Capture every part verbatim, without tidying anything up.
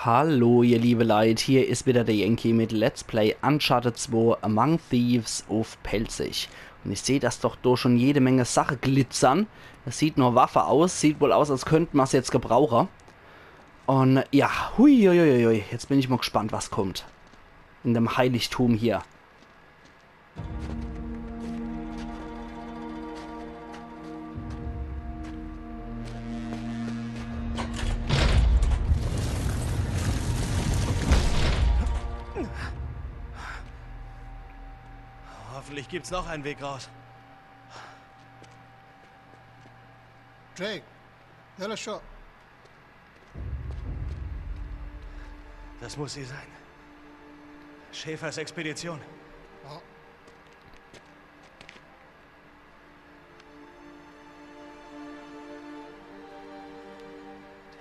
Hallo, ihr liebe Leit, hier is wieder der Yankee mit Let's Play Uncharted zwei Among Thieves uff Pälzisch. Un ich seh, dass doch do schon jede Menge Sache glitzern. Das sieht nur Waffe aus, sieht wohl aus, als könnt ma's jetzt gebrauche. Un ja, hui, hui, hui, hui, jetzt bin ich mal gespannt, was kommt. In dem Heiligtum hier. Hoffentlich gibt's noch einen Weg raus. Drake, ja, schon. Das muss sie sein. Schäfers Expedition. Ja.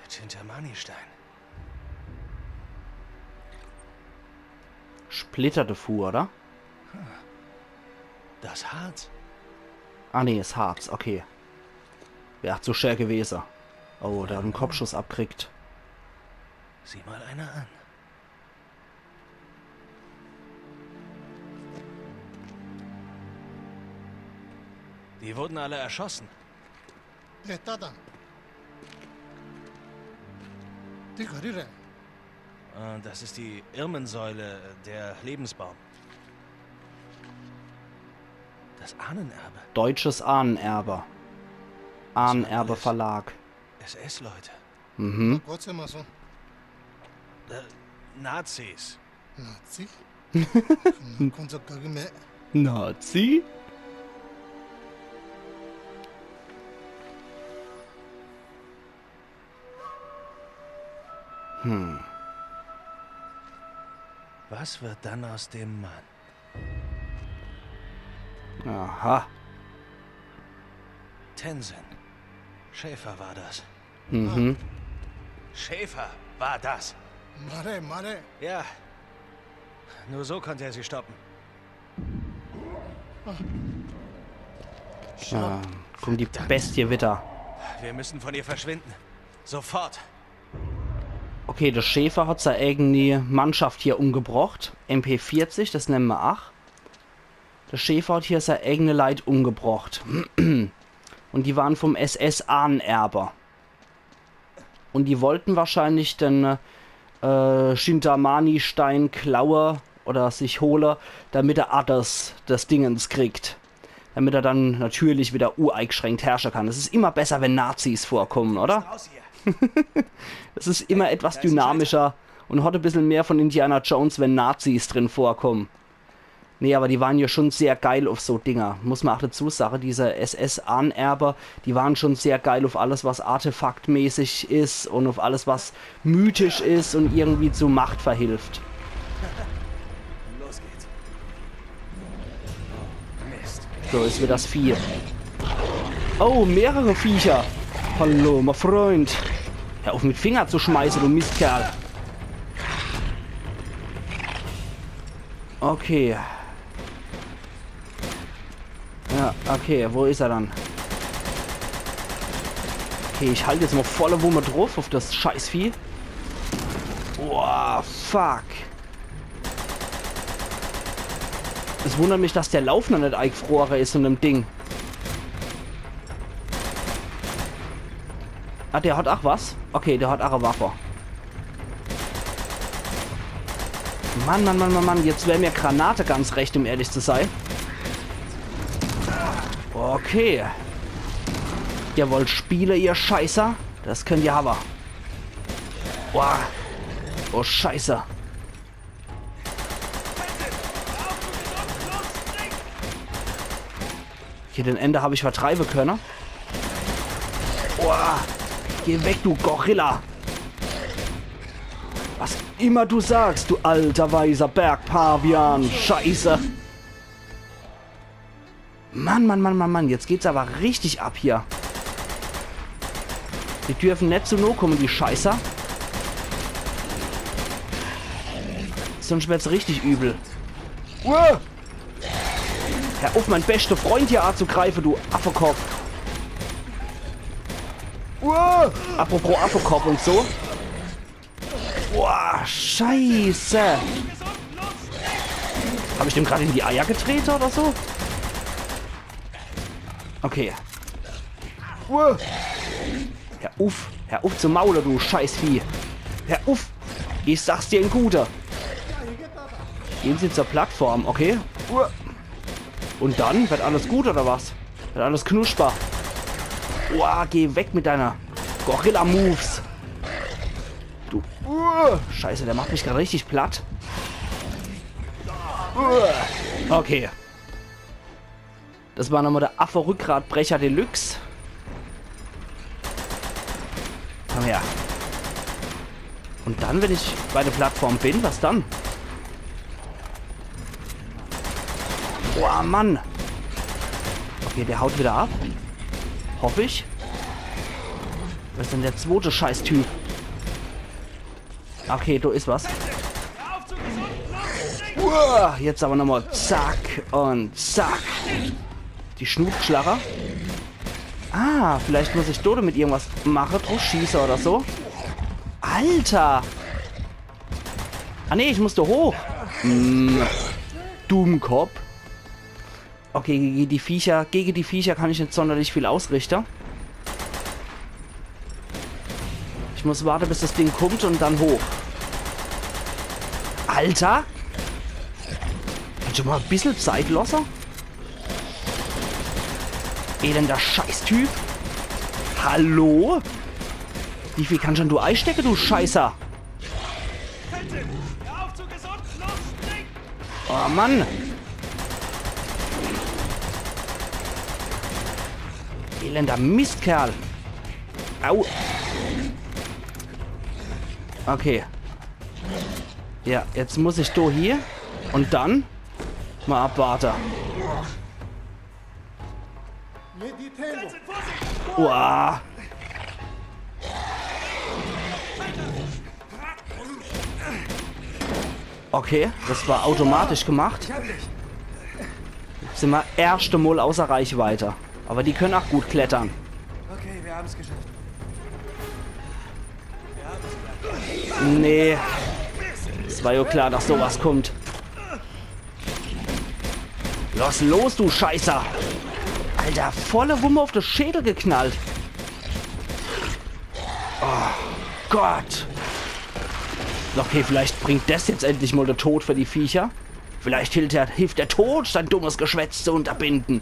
Der Chintamani-Stein. Splitter devu, oder? Das Harz. Ah, nee, is Harz, okay. Wär zu schwer gewese. Oh, der hat en Kopfschuss abkriegt. Sieh mal einer an. Die wurden alle erschossen. Äh, Tata. Die Karriere. Äh, das ist die Irmensäule, der Lebensbaum. Das Ahnenerbe. Deutsches Ahnenerbe. Ahnenerbe Verlag. S S-Leute. Mhm. Gott sei Dank so. Äh, Nazis. Nazi? Nazi? Hm. Was wird dann aus dem Mann? Aha. Tenzin. Schäfer war das. Mhm. Schäfer war das. Mare, Mare. Ja. Nur so konnte er sie stoppen. Ah, kommt die Bestie wieder. Wir müssen von ihr verschwinden. Sofort. Okay, der Schäfer hat sei eigeni Mannschaft hier umgebrocht. M P vierzig, das nemme mer ach. Der Schäfer hat hier sei eigene Leit umgebrocht. Un die waren vom S S Ahnenerbe. Un die wollten wahrscheinlich den äh, Chintamani-Stein klaue oder sich hole, damit er Adders des Dingens kriegt. Damit er dann natürlich wieder ueigeschränkt herrsche kann. Es is immer besser, wenn Nazis vorkommen, oder? Es is immer etwas dynamischer un hat e bissel mehr von Indiana Jones, wenn Nazis drin vorkommen. Nee, aber die waren ja schon sehr geil auf so Dinger. Muss man auch dazu sagen, diese S S-Ahnenerbe, die waren schon sehr geil auf alles, was artefaktmäßig is und auf alles, was mythisch is und irgendwie zu Macht verhilft. Los geht's. Mist. So, is wieder das Vieh. Oh, mehrere Viecher. Hallo, mein Freund. Hör auf, mit Finger zu schmeißen, du Mistkerl. Okay. Ja, okay, wo is er dann? Okay, ich halt jetzt mal volle Wumme drauf auf das Scheißvieh. Boah, fuck. Es wundert mich, dass der Lauf noch net eingefrore is in dem Ding. Ah, der hat ach was? Okay, der hat ach e Waffe. Mann, Mann, Mann, Mann, Mann, jetzt wär mir Granate ganz recht, um ehrlich zu sein. Okay. Ihr wollt spiele, ihr Scheißer? Das könnt ihr aber. Boah. Oh, Scheiße. Okay, den Ender hab ich vertreibe könne. Boah. Geh weg, du Gorilla. Was immer du sagst, du alter weiser Bergpavian. Scheiße. Mann, Mann, Mann, Mann, Mann. Jetzt geht's aber richtig ab hier. Die dürfen net zu noh kommen, die Scheißer. Sonst werd's richtig übel. Uah! Hör auf, mein bester Freund hier anzugreifen, du Affekopf. Uah! Apropos Affekopf und so. Boah, Scheiße. Hab ich dem grad in die Eier getrete oder so? Okay. Uah. Hör uff, hör uff zu maule, du Scheißvieh. Hör uff. Ich sag's dir in Gute. Gehen Sie zur Plattform, okay? Uah. Und dann? Wird alles gut oder was? Wird alles knusper? Uah, geh weg mit deiner Gorilla-Moves. Du. Uah. Scheiße, der macht mich grad richtig platt. Uah. Okay. Das war nochmal der Affe-Rückgratbrecher Deluxe. Komm her. Und dann, wenn ich bei der Plattform bin, was dann? Boah, Mann. Okay, der haut wieder ab. Hoff ich. Was ist denn der zwote Scheißtyp? Okay, do is was. Uah, jetzt aber nochmal zack und zack. Die Schnutschlacher. Ah, vielleicht muss ich do damit irgendwas mache, drauf schieße oder so. Alter! Ah nee, ich muss do hoch. Hm, Dummkopf. Okay, gege die Viecher, gege die Viecher kann ich net sonderlich viel ausrichte. Ich muss warte, bis das Ding kummt und dann hoch. Alter! Kannst du mal e bissel Zeit losse? Elender Scheißtyp. Hallo? Wie viel kannst schon du eistecke, du Scheißer? Oh Mann! Elender Mistkerl! Au! Okay. Ja, jetzt muss ich do hier. Und dann? Mal abwarte. Uah. Okay, das war automatisch gemacht. Jetzt sind wir erschte Mol außer Reichweite. Aber die können auch gut klettern. Okay, wir haben's geschafft. Nee. Es war ja klar, dass sowas kommt. Lass los, du Scheißer! Alter, volle Wumme auf de Schädel geknallt. Oh Gott. Okay, vielleicht bringt des jetzt endlich mal de Tod für die Viecher. Vielleicht hilft der, hilft der Tod, sein dummes Geschwätz zu unterbinden.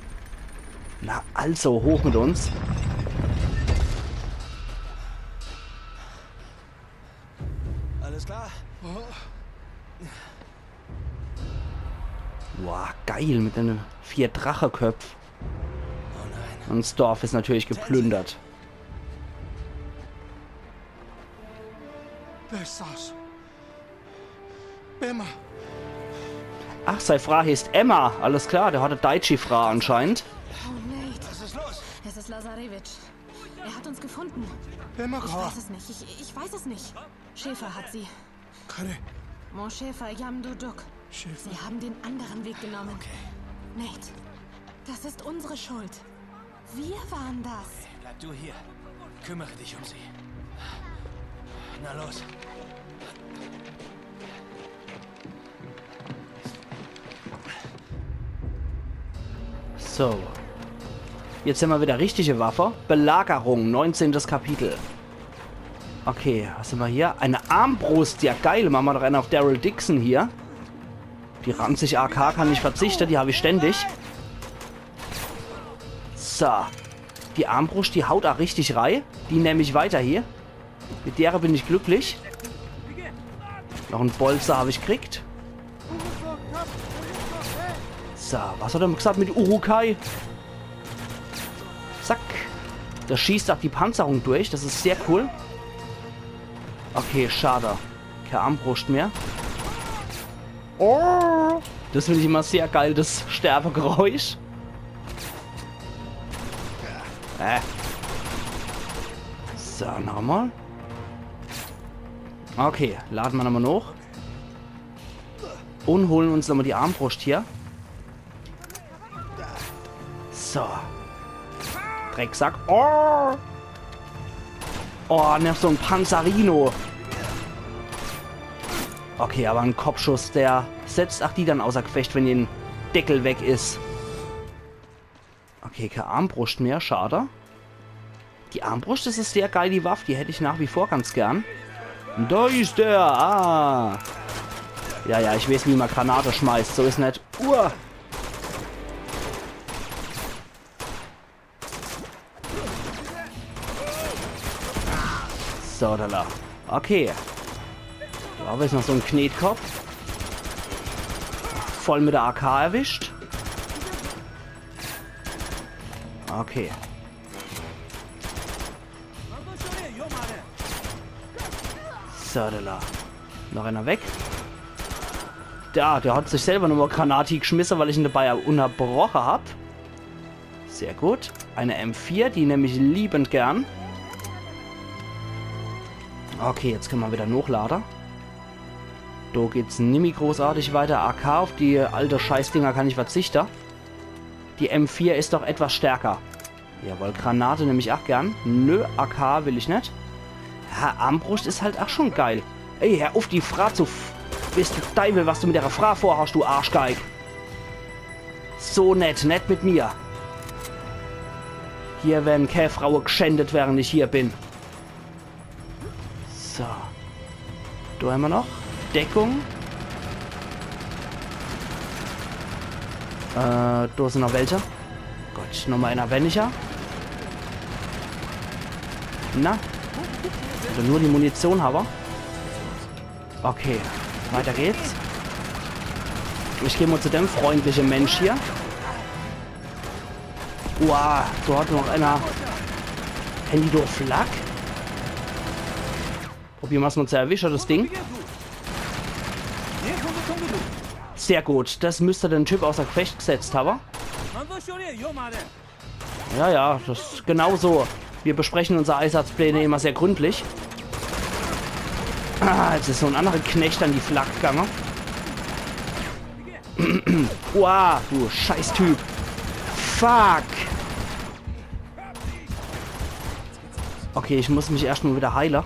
Na also, hoch mit uns. Alles klar? Boah, geil, mit den vier Dracheköpf. Oh nein. Und das Dorf ist natürlich geplündert. Wer ist das? Emma. Ach, sei Frau heißt Emma. Alles klar, der hat e Daichi-Frau anscheinend. Oh, Nate. Was ist los? Es ist Lazarević. Er hat uns gefunden. Emma. Ich weiß es nicht. Ich, ich weiß es nicht. Schäfer hat sie. Kare. Mon Schäfer, Yamdu Duk. Schäfer. Sie haben den anderen Weg genommen. Okay. Nate, das ist unsere Schuld. Wir waren das. Bleib du hier. Kümmere dich um sie. Na los. So. Jetzt hämmer wieder richtige Waffe. Belagerung, neunzehntes Kapitel. Okay, was hämmer hier? Eine Armbrust. Ja, geil. Mache mer doch eine auf Daryl Dixon hier. Die ranzig A K kann ich verzichte. Die hab ich ständig. So. Die Armbrust, die haut a richtig rei. Die nemm ich weiter hier. Mit dere bin ich glücklich. Noch en Bolzer hab ich kriegt. So, was hat er gesagt mit Urukai? Zack. Da schießt auch die Panzerung durch. Das ist sehr cool. Okay, schade. Keine Armbrust mehr. Oh, das find ich immer sehr geil, das Sterbegeräusch. Äh. So, nochmal. Okay, lade mer nochmal noch. Und holen uns nochmal die Armbrust hier. So. Drecksack. Oh! Oh, noch so en Panzerino. Okay, aber en Kopfschuss, der setzt ach die dann außer Gefecht, wenn de Deckel weg is. Okay, kee Armbruscht mehr, schade. Die Armbruscht, des is sehr geil, die Waff, die hätt ich nach wie vor ganz gern. Do is der, ah. Ja, ja, ich weeß, wie ma Granate schmeißt, so is net. Uah. So, do, do. Okay. Do hab ich noch so en Knetkopf. Voll mit der A K erwischt. Okay. So, do, do. Noch einer weg. Do, der hat sich selber nochmol Granati geschmisse, weil ich en dabei unnerbroche hab. Sehr gut. Eine M vier, die nemm ich liebend gern. Okay, jetzt könne ma wieder nochlade. Do geht's nimmi großartig weiter. A K, auf die alte Scheißdinger kann ich verzichte. Die M vier is doch etwas stärker. Jawohl, Granate nemm ich ach gern. Nö, A K will ich net. Ja, Armbruscht is halt ach schon geil. Ey, hör uff, die Fra zu f-, weeß de Deiwel, was du mit der Fra vorhascht, du Arschgeig. So net, net mit mir. Hier werre kä Fraue gschändet, während ich hier bin. So. Do hämmer noch Deckung. Äh, do sin noch welche. Gott, nochmol einer wenniger. Na? Oder nur die Munition hawwe. Okay, weiter geht's. Ich geh mol zu dem freundliche Mensch hier. Uah, do hat noch einer. Handy durch Flak. Probiere ma's mol zu erwische, das Ding. Sehr gut, das müsst den Typ außer Gefecht gesetzt hawwe. Ja, ja, das is genau so. Wir besprechen unsere Einsatzpläne immer sehr gründlich. Ah, jetzt is so en annere Knecht an die Flak gegange. Uah, du Scheißtyp. Fuck. Okay, ich muss mich erscht mol wieder heile.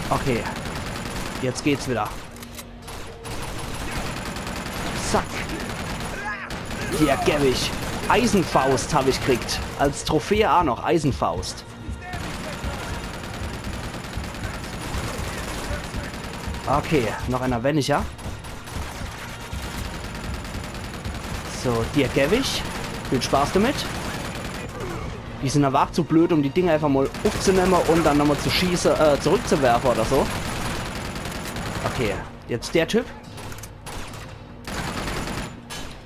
Okay. Jetzt geht's wieder. Zack. Hier geb ich. Eisenfaust hab ich kriegt. Als Trophäe ach noch. Eisenfaust. Okay, noch einer wenniger. So, dir geb ich. Viel Spaß damit. Die sin awwer ach zu blöd, um die Dinger einfach mol uffzunemme un dann nochmol zu schieße, äh, zurückzuwerfe oder so. Okay, jetzt der Typ.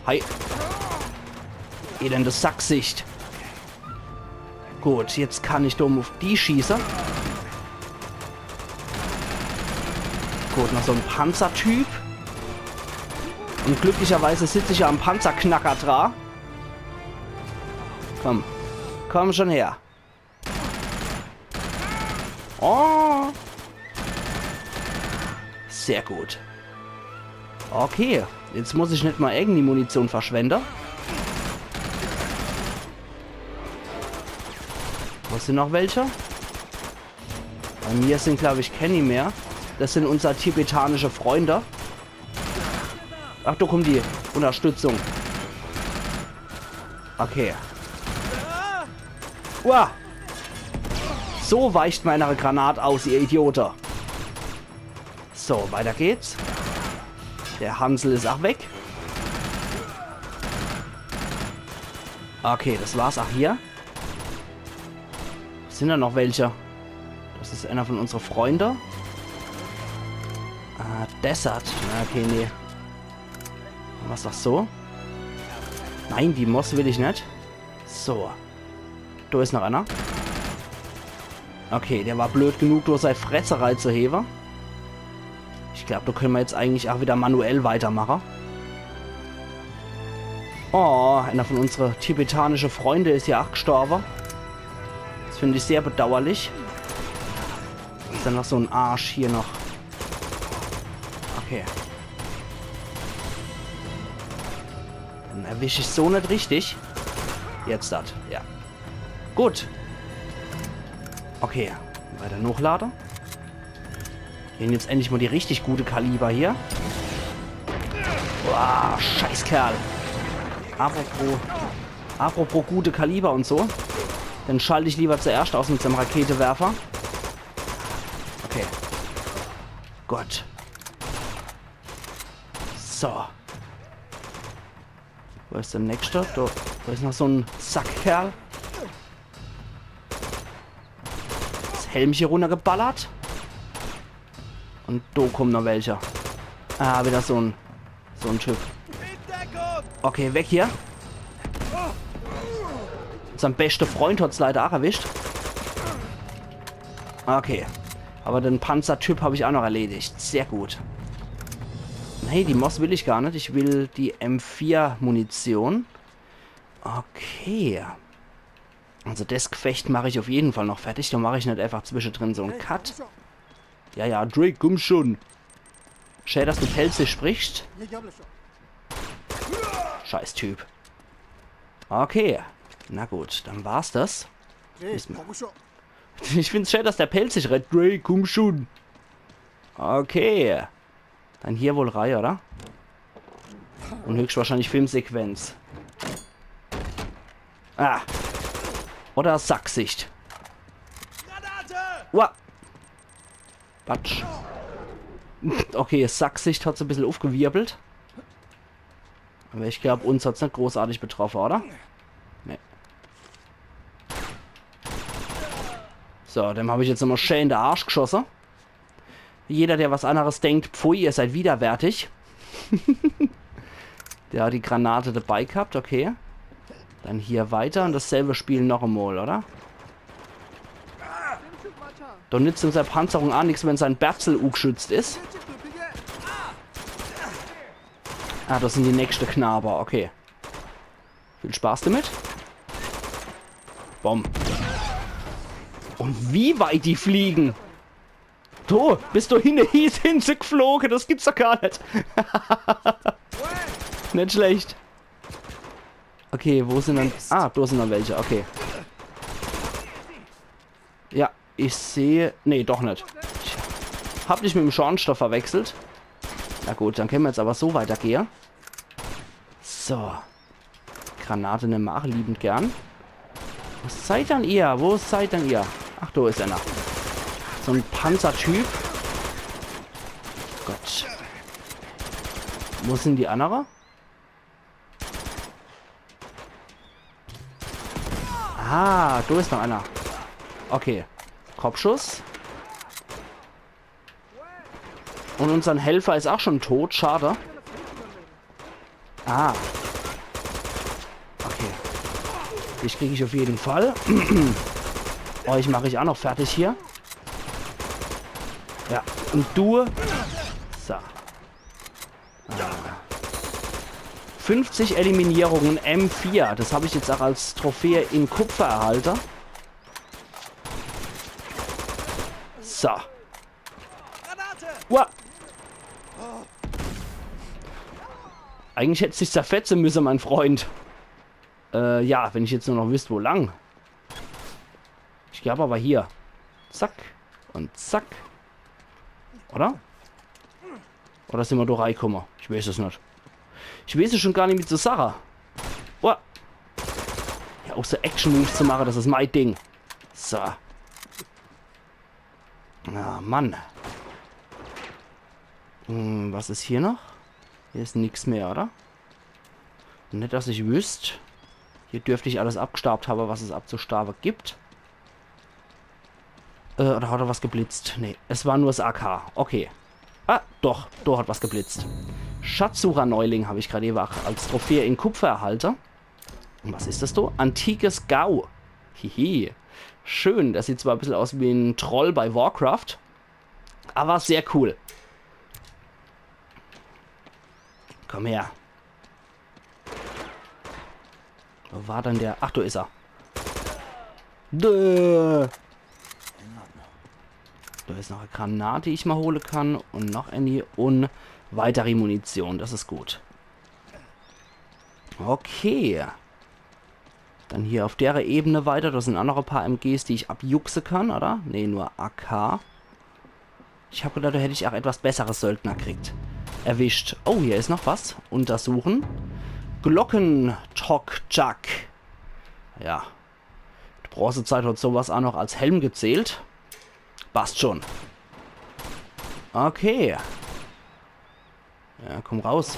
Hi. Elendes Sackgsicht. Gut, jetzt kann ich dumm uff die schieße. Gut, noch so en Panzertyp. Un glücklicherweise sitz ich ja am Panzerknacker dra. Komm. Komm schon her. Oh. Sehr gut. Okay, jetzt muss ich net mol irgendwie Munition verschwende. Wo sin noch welche? Bei mir sin, glaub ich, kenni mehr. Das sin unser tibetanische Freunde. Ach, do kommt die Unterstützung. Okay. Uah. So weicht mer eener Granat aus, ihr Idiote. So, weiter geht's. Der Hansel is ach weg. Okay, das war's ach hier. Sin do noch welche? Das is eener von unsere Freunde. Ah, Desert. Na, okay, nee. Was doch so? Nein, die Moss will ich net. So. Do is noch eener. Okay, der war blöd genug, do sei Fretze reizuhewe. Ich glaub, do könne mer jetzt eigentlich ach wieder manuell weitermache. Oh, eener von unsere tibetanische Freunde is ja ach gestorbe. Das find ich sehr bedauerlich. Is dann noch so en Arsch hier noch. Okay. Dann erwisch ich so net richtig. Jetzt dat, ja. Gut. Okay, weiter nochlade. Hier gibt's endlich mal die richtig gute Kaliber hier. Boah, Scheißkerl. Apropos, apropos gute Kaliber und so. Den schalte ich lieber zuerscht aus mit seinem Raketewerfer. Okay. Gut. So. Wo is der nächste? Do, do is noch so en Sackkerl. Das Helmche runnergeballert. Und do kommen noch welche. Ah, wieder so en, so en Typ. Okay, weg hier. Unsern beschte Freund hat's leider ach erwischt. Okay. Aber den Panzertyp hab ich ach noch erledigt. Sehr gut. Nee, die Moss will ich gar net. Ich will die M vier Munition. Okay. Also des Gefecht mach ich auf jeden Fall noch fertig. Do mach ich net einfach zwischedrin so en Cut. Ja, ja, Drake, komm schon. Schä, dass du Pälzisch sprichst. Scheiß Typ. Okay. Na gut, dann war's das. Ich find's schä, dass der Pälzisch redt. Drake, komm schon. Okay. Dann hier wohl rei, oder? Und höchstwahrscheinlich Filmsequenz. Ah. Oder Sackgsicht. Uah. Batsch. Okay, Sackgsicht hat's e bissel ufgewirbelt. Aber ich glaub, uns hat's net großartig betroffe, oder? Nee. So, dem hab ich jetzt nochmal schä in de Arsch geschosse. Jeder, der was anderes denkt, pfui, ihr seid widerwärtig. Der hat die Granate dabei gehabt, okay. Dann hier weiter und dasselbe Spiel noch einmal, oder? Do nützt ihm sei Panzerung ach nix, wenn sein Berzel ugeschützt is. Ah, das sind die nächste Knabe, okay. Viel Spaß damit. Bumm. Und wie weit die fliegen! Du, bis do hinne hie sin se gefloge, das gibt's doch gar net. Net schlecht. Okay, wo sind dann... Ah, do sind dann welche, okay. Ja, ich seh... Nee, doch net. Ich hab dich mit dem Schornstein verwechselt. Na gut, dann könne mer jetzt aber so weitergehe. So. Granate nemme mer ach liebend gern. Wo seid dann ihr? Wo seid dann ihr? Ach, do is einer. So en Panzertyp. Gott. Wo sind die andere? Ah, do is noch einer. Okay. Kopfschuss. Und unsern Helfer is ach schon tot, schade. Ah. Okay. Dich krieg ich auf jeden Fall. Euch mach ich ach noch fertig hier. Ja, und du. So. Ah. Fünfzig Eliminierungen, M vier. Das hab ich jetzt ach als Trophäe in Kupfer erhalte. So. Uah. Eigentlich hätt's dich zerfetze müsse, mein Freund. Äh, ja, wenn ich jetzt nur noch wüsst, wo lang. Ich glaub aber hier. Zack. Und zack. Oder? Oder sin mer do reikumme? Ich weeß es net. Ich weeß es schon gar net mehr zu sache. Uah. Ja, auch so Action-Moves zu mache, das is mein Ding. So. Ah, Mann. Hm, was is hier noch? Hier is nix mehr, oder? Net, dass ich wüsst. Hier dürft ich alles abgestaubt habe, was es abzustauben gibt. Äh, oder hat er was geblitzt? Nee, es war nur das A K. Okay. Ah, doch, do hat was geblitzt. Schatzsucher-Neuling hab ich grad ewe ach als Trophäe in Kupfer erhalte. Und was is das do? Antikes Gau. Hihi. Schön, das sieht zwar e bissel aus wie en Troll bei Warcraft. Aber sehr cool. Komm her. Wo war dann der? Ach, do is er. Dö. Do is noch e Granate, die ich mal hole kann. Und noch eine und weitere Munition. Das is gut. Okay. Dann hier auf dere Ebene weiter. Do sin ach noch e paar M Gs, die ich abjuchse kann, oder? Nee, nur A K. Ich hab gedacht, do hätt ich ach etwas bessere Söldner kriegt. Erwischt. Oh, hier is noch was. Untersuchen. Glockentokjak. Ja. Die Bronzezeit hat sowas ach noch als Helm gezählt. Passt schon. Okay. Ja, komm raus.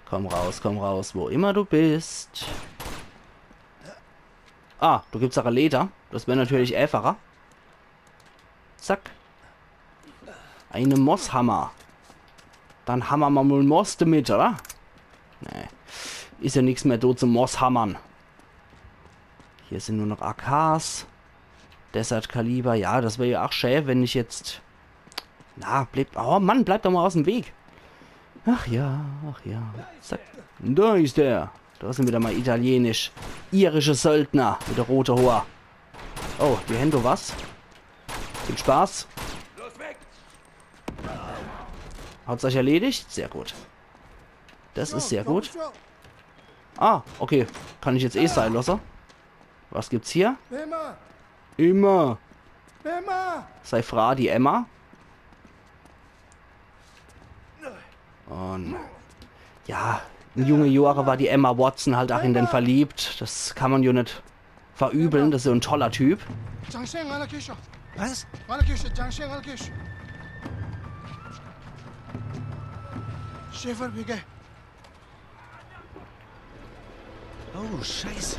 Komm raus, komm raus, wo immer du bist. Ah, do gibt's ach e Leder. Das wär natürlich äfacher. Zack. Eine Mosshammer. Dann hammer ma mol Moss demit, oder? Nee. Is ja nix mehr do zum Mosshammern. Hier sin nur noch A Ks. Desert Kaliber. Ja, das wär ja ach schä, wenn ich jetzt... Na, bleib... Oh Mann, bleib doch mal aus em Weg. Ach ja, ach ja. Zack. Do is er. Do sin wieder mal italienisch-irische Söldner mit de rote Hoor. Oh, die hän do was. Viel Spaß. Hat's euch erledigt? Sehr gut. Das is sehr gut. Ah, okay. Kann ich jetzt eh sei losse. Was gibt's hier? Immer. Sei Fra, die Emma. Und ja, in junge Johre war die Emma Watson halt ach in den verliebt. Das kann man jo net verübeln, das is so en toller Typ. Was? Oh, Scheiße.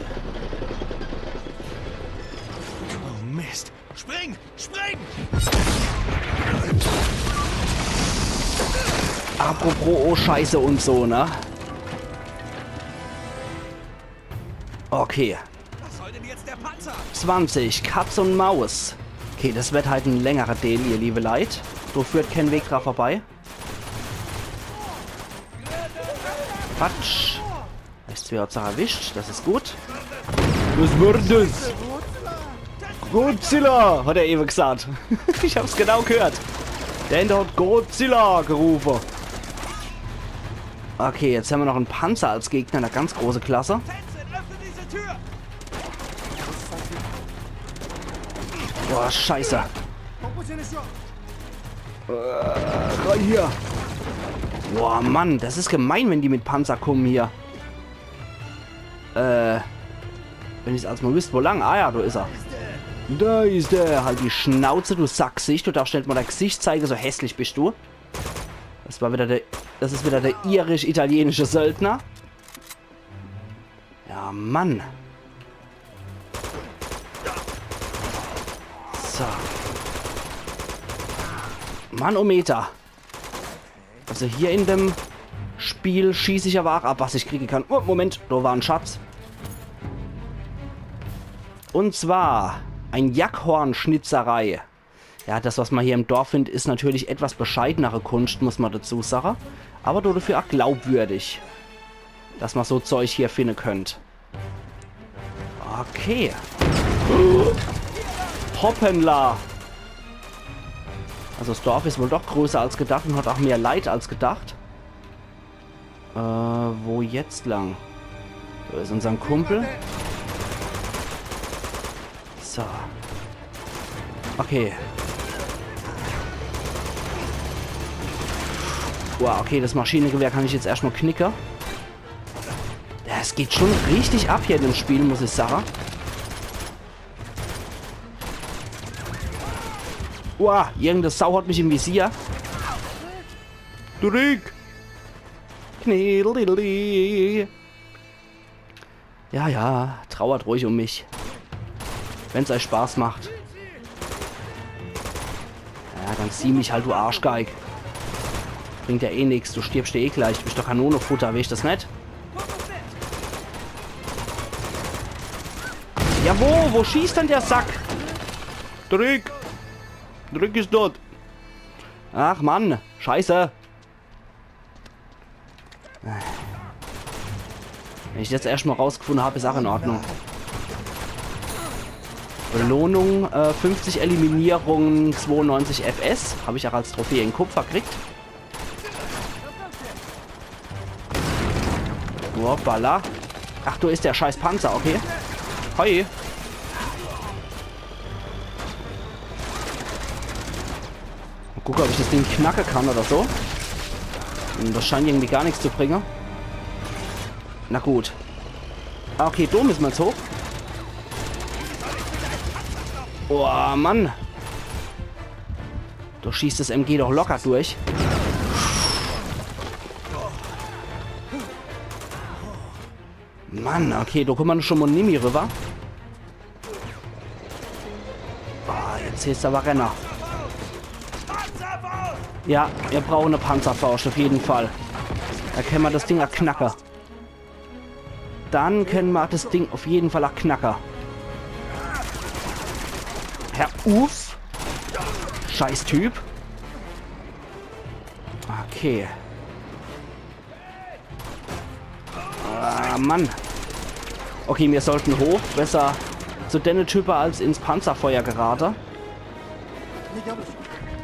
Oh, Mist. Spring! Spring! Apropos, oh, Scheiße und so, ne? Okay. Was soll denn jetzt der Panzer? Zwanzig, Katz und Maus. Okay, das wird halt en längerer Deel, ihr liebe Leit. Do führt kein Weg dra vorbei. Patsch. Echt, wer hat's ach erwischt? Das is gut. Was war das? Godzilla, hat er ewe gesagt. Ich hab's genau gehört. Der hinter hat Godzilla gerufe. Okay, jetzt hämmer noch en Panzer als Gegner, e ganz große Klasse. Boah, Scheiße. Äh, rein hier. Boah, Mann, das is gemein, wenn die mit Panzer kummen hier. Äh, wenn ich's als mal wüsst, wo lang. Ah ja, do is er. Do is er. Halt die Schnauze, du Sackgsicht. Du darfst net mal dei Gsicht zeige, so hässlich bist du. Das war wieder der, das is wieder der irisch-italienische Söldner. Ja, Mann. So. Manometer. Also hier in dem Spiel schieß ich aber ach ab, was ich kriege kann. Oh, Moment, do war en Schatz. Und zwar en Jackhorn-Schnitzerei. Ja, das, was man hier im Dorf findet, is natürlich etwas bescheidenere Kunscht, muss man dazu sagen. Aber dafür auch glaubwürdig, dass man so Zeug hier finden könnt. Okay. Hoppala. Also das Dorf is wohl doch größer als gedacht und hat auch mehr Leit als gedacht. Äh, wo jetzt lang? Do is unsern Kumpel. So. Okay. Wow, okay, das Maschinengewehr kann ich jetzt erscht mal knicke. Ja, es geht schon richtig ab hier in dem Spiel, muss ich sagen. Wow, irgende Sau hat mich im Visier. Zurück! Kniddly. Ja, ja, trauert ruhig um mich. Wenn's euch Spaß macht. Ja, dann zieh mich halt, du Arschgeig. Bringt ja eh nix, du stirbst ja eh gleich. Du bist doch Kanonefutter, weescht das net? Ja, wo? Wo schießt denn der Sack? Zurück! Zurück is tot. Ach Mann, Scheiße. Wenn ich jetzt erscht mal rausgefunden hab, is auch in Ordnung. Belohnung, äh, fünfzig Eliminierungen, zweiundneunzig F S. Hab ich auch als Trophäe in Kupfer gekriegt. Hoppala. Ach, do is der scheiß Panzer, okay. Hoi. Oh Gucke, ob ich das Ding knacke kann oder so. Hm, das scheint irgendwie gar nix zu bringe. Na gut. Ah, okay, do misse mer jetzt hoch. Oh, Mann. Do schießt das M G doch locker durch. Mann, okay, do kumme mer schon mol nimmi riwwer. Ah, jetzt is awwer Renner. Ja, mir brauche e Panzerfauscht, auf jeden Fall. Do kenne mer das Ding a knacke. Dann kenne mer das Ding auf jeden Fall a knacke. Hör uff. Scheiß Typ. Okay. Ah, Mann. Okay, mir sollten hoch. Besser zu denne Type als ins Panzerfeuer gerate.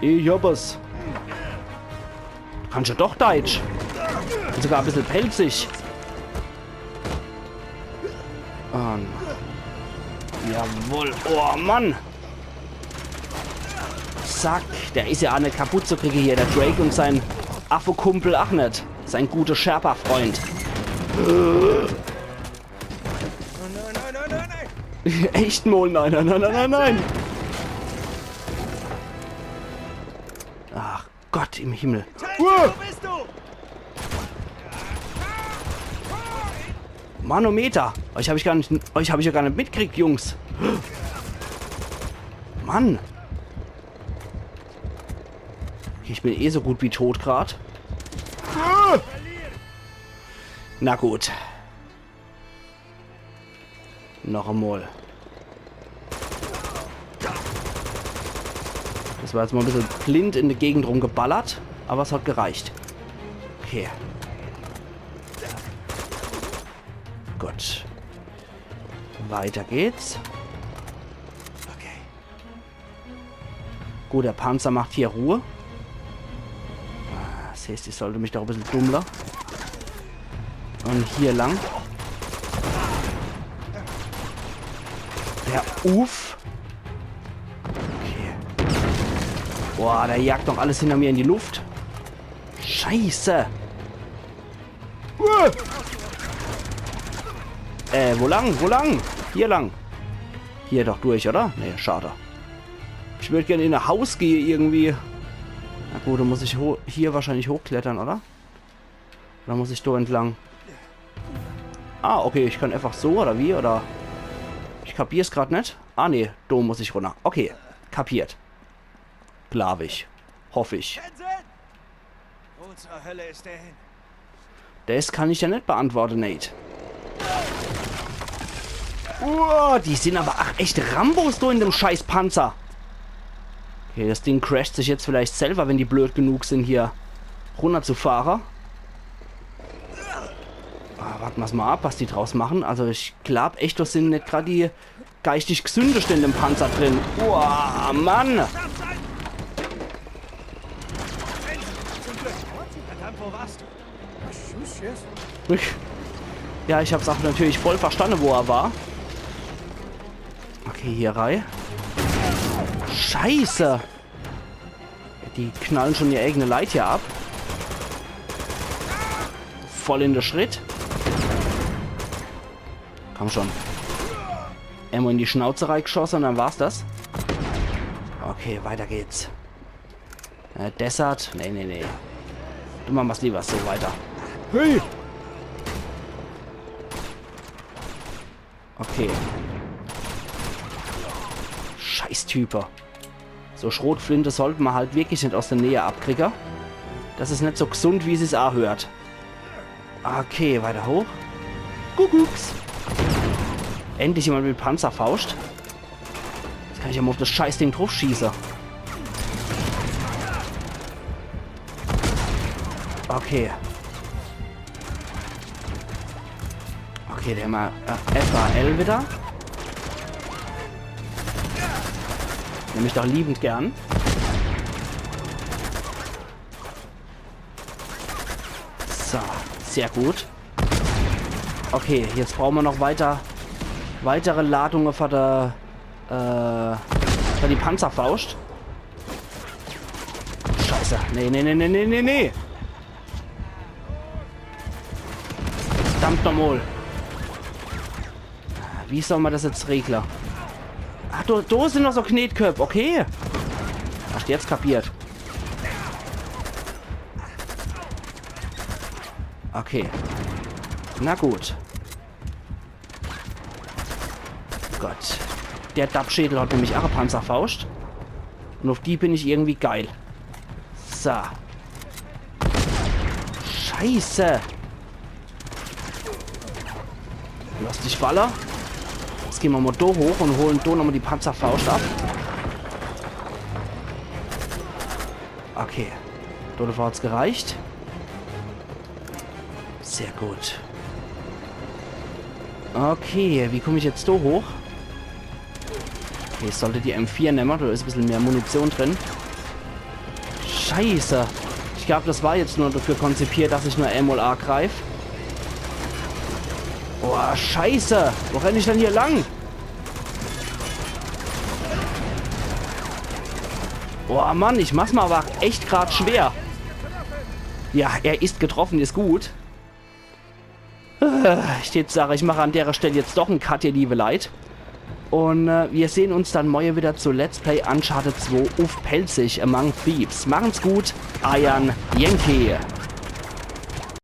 Ich hab es. Kannst ja doch Deitsch. Und sogar e bissel Pälzisch. Ähm. Jawohl. Oh, Mann. Zack. Der is ja a net kaputt zu kriege hier, der Drake, und sein Affekumpel ach net. Sein guter Sherpa-Freund. Echt mol, nein, nein, nein. Ach Gott im Himmel. Uah! Manometer! Euch hab ich gar net, euch hab ich ja gar net mitkriegt, Jungs. Mann! Okay, ich bin eh so gut wie tot grad. Na gut. Noch emol. Das war jetzt mol e bissel blind in de Gegend rumgeballert, awwer es hat gereicht. Okay. Gut. Weiter geht's. Okay. Gut, der Panzer macht hier Ruhe. Ah, das heißt, ich sollt mich doch e bissel dummle. Und hier lang. Ja, uff. Okay. Boah, der jagt doch alles hinter mir in die Luft. Scheiße. Uah! Äh, wo lang? Wo lang? Hier lang. Hier doch durch, oder? Nee, schade. Ich würd gern in e Haus gehe irgendwie. Na gut, dann muss ich ho-, hier wahrscheinlich hochklettere, oder? Oder muss ich do entlang? Ah, okay, ich kann einfach so, oder wie? Oder ich kapier's grad net. Ah, nee, do muss ich runner. Okay, kapiert. Glaub ich. Hoff ich. Wo zur Hölle ist der hin? Das kann ich ja net beantworte, Nate. Uah, die sin awwer ach echt Rambos do in dem scheiß Panzer. Okay, das Ding crasht sich jetzt vielleicht selwer, wenn die blöd genug sin, hier runnerzufahre. Ah, warte mer's mol ab, was die draus mache. Also ich glaub echt, das sin net grad die geistig Gesündeste in dem Panzer drin. Uah, Mann! Verdammt, wo warst du? Ja, ich hab's ach natürlich voll verstanne, wo er war. Okay, hier rei. Scheiße! Die knalle schon ihr eigene Leit hier ab. Voll in de Schritt. Komm schon. Emol in die Schnauze reigeschosse und dann war's das. Okay, weiter geht's. Äh, Desert. Nee, nee, nee. Du machst lieber so weiter. Hey! Okay. Scheiß Type. So Schrotflinte sollt ma halt wirklich net aus de Näh abkriege. Das is net so gesund, wie sich's ahört. Okay, weiter hoch. Kuckucks. Endlich jemand mit Panzerfauscht. Jetzt kann ich ja mol auf das Scheißding druffschieße. Okay. Okay, der mal, äh, F A L wieder. Nehm ich doch liebend gern. So, sehr gut. Okay, jetzt brauche ma noch weiter, weitere Ladunge für de, äh, für die Panzerfauscht. So, nee, nee, nee. Verdammt nochmal. Wie soll ma das jetzt regle? Ach, do, do sin noch so Knetköpp, okay. Ach, jetzt kapiert. Okay. Na gut. Gott. Der Dappschädel hat nämlich ach e Panzerfauscht. Und auf die bin ich irgendwie geil. So. Scheiße. Lass dich falle. Jetzt gehn ma mal do hoch und holen do nochmal die Panzerfauscht ab. Okay. Dodefür hat's gereicht. Sehr gut. Okay, wie komm ich jetzt do hoch? Okay, ich sollt die M vier nemme, do is e bissel mehr Munition drin. Scheiße. Ich glaub, das war jetzt nur dafür konzipiert, dass ich nur emol agreif. Boah, scheiße. Wo renn ich denn hier lang? Boah, Mann, ich mach's ma aber echt grad schwer. Ja, er is getroffen, is gut. Äh, ich jetzt sag, ich mach an dere Stell jetzt doch en Cut, ihr liebe Leit. Und äh, wir sehn uns dann morje wieder zu Let's Play Uncharted zwei uff Pälzisch Among Thieves. Machen's gut, eiern Yankee.